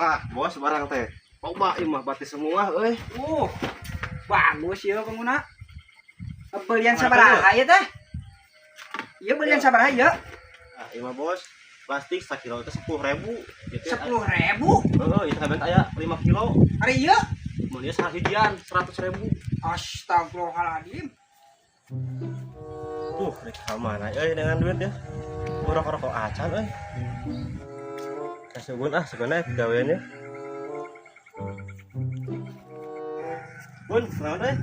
Ah, bos, barang teh. Loba ieu mah, batis semua euy. Bagus ya pengguna. Belian Mana sabaraha ya teh? Iya, belian sabaraha ya? Ah, ieu mah, bos. Plastik sakilo teh 10.000 gitu. 10.000. Heeh, itu kabeh aya 5 kilo. Ari ieu? Mun ieu sahijian 100.000. Astagfirullahaladzim. Rek ka mana euy dengan duit ya? Rokok-rokok acan euy. Kasugun ah, sebenarnya gaweannya. Bun, naon euy?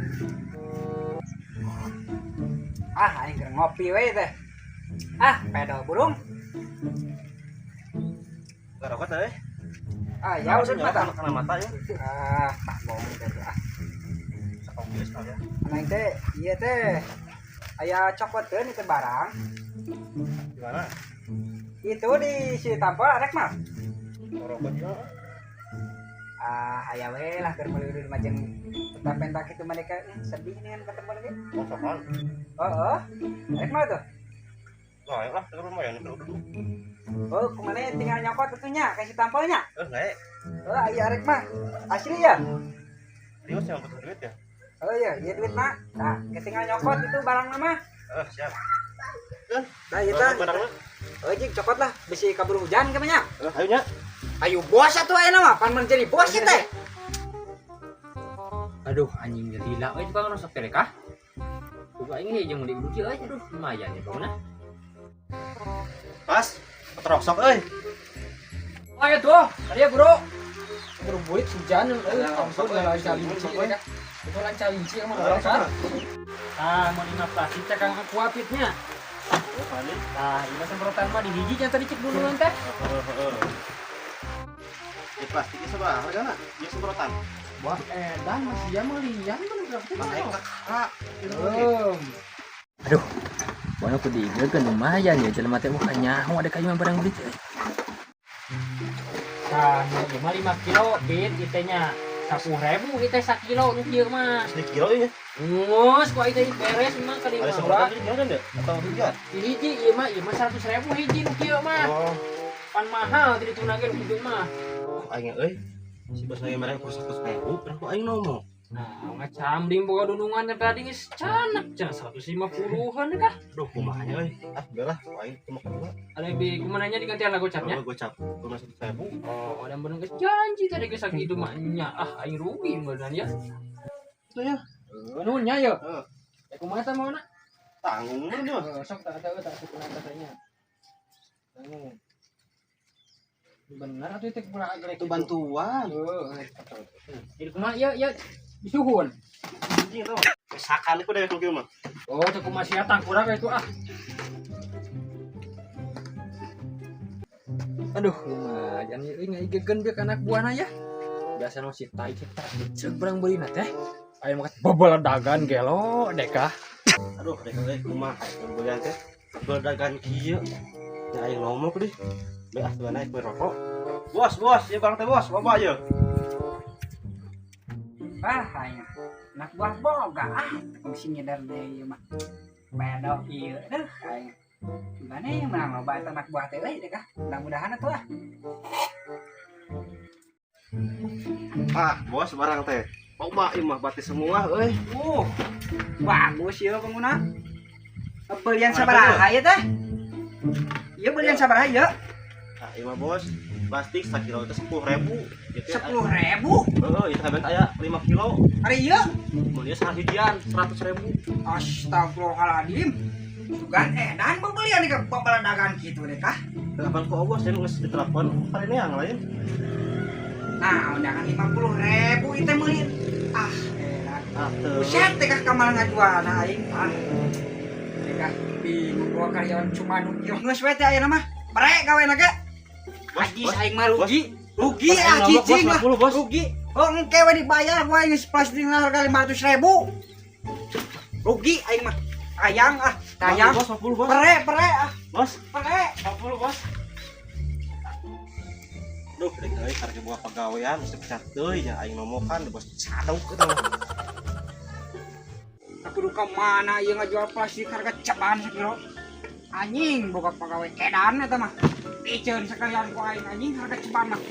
Ah, aing keur ngopi we teh. Ah, pedal burung. Ngarokok teh euy. Ah, ya udah mata. Kena mata ya. Ah, tak bohong teh ah. Sakopi sekalian. Aing teh, iya teh. Aya cokoteun itu barang. Di mana? Itu di si tampol arek mah. Ngarokok juga. Ah, aya we lah keur meuli di majeng tetap pentak itu mereka sedih dengan ketemu lagi. Oh, sokan. Oh. Arek mah tuh. Nah, ayo lah, ke lumayan itu dulu. Oh, kemana tinggal nyokot tentunya kasih tampolnya. Eh, naik. Oh, iya arek mah. Asli ya? Serius yang butuh duit ya? Oh iya, iya duit mah. Nah, ketinggal nyokot itu barang mah. Eh, siap. Nah, iya tah. Barang mah. Oh, jing cokot lah, bisi kabur hujan kemana? Eh, ayo nya. Ayo bos atuh ayeuna mah, pan menjadi bos ya teh. Aduh, anjing lila euy tukang rusak teh kah? Buka ini jeung meuli buki euy, aduh lumayan ya bangunna. Pas, keterosok euy. Ayo tuh, tadi ya bro. Bro buit hujan euy, Ampun, ampun lawan calinci ya. Itu lawan calinci kamu orang kan. Ah, mau lima plastik cek kang aku apitnya. Oh, paling. Nah, ini semprotan mah di hiji yang tadi cek dulu teh. Heeh. Di plastiknya seberapa hargana? Dia semprotan. Wah, edan masih ya melian kan berapa Naik ke kakak. Aduh, mana aku diigeulkeun lumayan ya jelema teh bukan nyaho ada kayu barang beli teh. Nah, ieu mah 5 kilo bit ieu nya. 10.000 ieu teh sakilo nu kieu mah. Di kilo ini. Ngus, ku aing teh beres mah kali Ada mah. semprotan di kilo kan ya? Atau hujan? Hiji ieu mah 100.000 hiji nu kieu mah. Oh, Pan mahal tadi tunangkeun kitu mah. aing euy. Si bos lagi mereka kurang 100.000, berapa aing ngomong? Nah, ngacamding boga dunungan teh tadi geus canak cenah 150-an kah? Aduh, kumaha nya euy. Ah, udah lah, aing kumaha dulu. Ada lebih kumaha nya digantian lah gocapnya. Oh, gocap. Cuma 100.000. Oh, ada bener geus janji tadi geus sakitu mah nya. Ah, aing rugi beneran ya. Itu ya. Nuhun nya yo. Heeh. Ya kumaha tah maona? Tanggung mah dia. Heeh, sok tak tahu tak suka katanya. Tanggung. Bener atuh teh kumaha agrek Itu bantuan. Heeh. Jadi kumaha ya ya disuhun. Anjing itu. Sakali ku dewek nu mah. Oh, teh kumaha sia tangkurak itu ah. Aduh, lumayan ieu ngaigegeun bieu ka anak buahna ya. Biasa nu si tai kita ceuk barang beulina teh. Aya mah bebeledagan gelo deka. Aduh, dek euy kumaha beulian teh. Beledagan kieu. Ya aing ngomong deh. Be ah tuh naik rokok. Bos, bos, ieu barang teh bos, loba ieu. Ah, aing. Anak buah boga ah, kungsi nyedar deui ieu mah. Pedo ieu deuh aing. Gimana yang menang loba eta anak buah teh euy deh kah? Mudah-mudahan atuh ah. Ah, bos, barang teh. Loba ieu mah batis semua euy. Bagus ya pengguna. Belian sabaraha ya teh? Iya belian sabaraha ya? Ah, ieu mah bos, plastik sakilo teh 10.000 gitu. 10.000. Heeh, itu kabeh aya 5 kilo. Ari ieu? Mun ieu sahijian 100.000. Astagfirullahaladzim. Sugan edan pembelian ke pembeledagan gitu deh kah? Kapan ku bos, saya geus ditelepon kali ini yang lain. Nah, undangan 50.000 itu meuli. Ah, edan. Ah, teu. Buset teh kah kamar ngajual nah aing. Ah. Teh kah bingung gua karyawan cuma nu kieu geus we teh ayeuna mah. Bare gawe ge. Bos, Ajis bos. aing mah rugi. Rugi Bos, ah aing nombok, bos, cicing lah. 50, bos. Rugi. Oh, engke we dibayar gua aing geus plastik harga 500.000. Rugi aing mah. Ayang ah, tayang. Bos, 50, bos. Pere, pere ah, Bos, pere. 50, bos. Duh, rek euy harga buah pagawean mesti pecat deui nya aing nomokan bos caduk eta mah. Aku duka mana ieu ngajual plastik harga ceban sakilo. Anjing boga pagawe edan eta mah. Piceun sekalian ku aing anjing harga ceban mah.